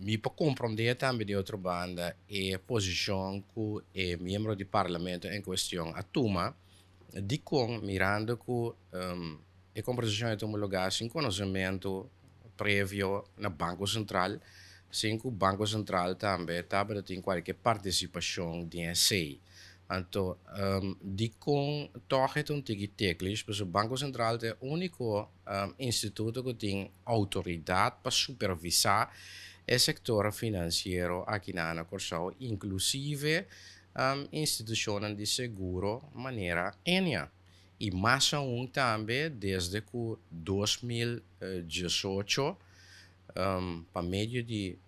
Mi por komprondé tambe di otro banda e posishon ku e miembro di parlamento en kuestion a tuma, dikon mirando ku e kombersashon a tuma lugá sin konosementu previo na Banko Sentral, sin ku Banko Sentral tambe tabata tin kualke partisipashon den esei. Anto dikon tòg e ta un tiki teklish? Pasobra Banko Sentral ta e úniko instituto ku tin outoridat pa supervisá e sektor finansiero aki na Kòrsou, inklusive institushonnan di seguro manera Ennia. I mas aun tambe desde ku 2018 pa medio di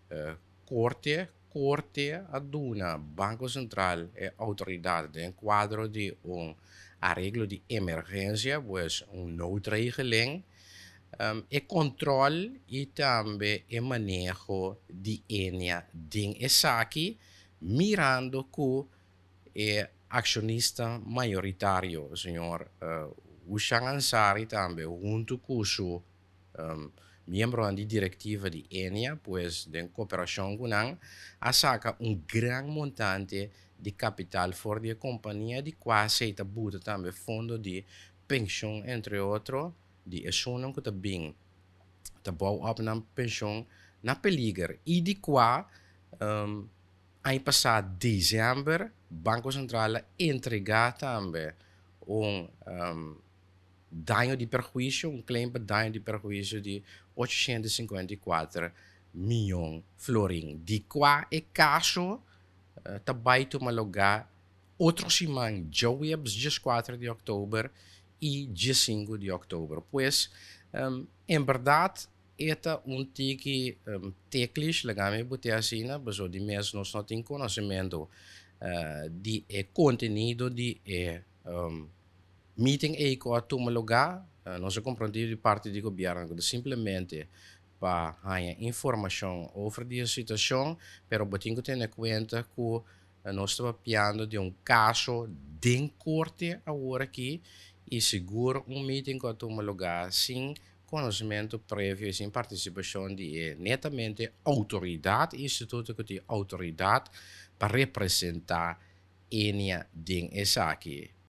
korte, Korte a duna Banko Sentral e outoridat den kuadro di un areglo di emergensia, pues un noodregeling, e kòntròl i tambe e maneho di Ennia den esaki, mirando ku e akshonista mayoritario, señor Hushan Ansari tambe huntu ku su Miembronan di direktiva di Ennia, pues den koperashon ku nan, a saka un gran montante di kapital for di e kompania di kua esei ta buta tambe fondo di penshon entre otro di esunnan ku ta bin ta bou op nan penshon na peliger i di kua aña pasá desèmber Banko Sentral a entregá tambe un Daño di perhuisio, un claim pa daño di perhuisio di 854 mion florin, di kua e kaso ta bai tuma lugá otro siman djaweps 14 di òktober i 15 di òktober. Pues, en bèrdat e ta un tiki teklish, laga mi bot'é asina, pasobra di mes nos no tin konosementu di e kontenido di e Meeting ei ku a tuma lugá, nos a komprondí di parti di gobièrnu ku ta simplemente pa haña informashon over di e situashon, pero bo tin ku tene kuenta ku nos ta papiando di un kaso den korte awor aki i sigur un meeting ku a tuma lugá sin konosementu previo i sin partisipashon di e netamente outoridat, instituto ku tin outoridat pa representá Enia den esaki.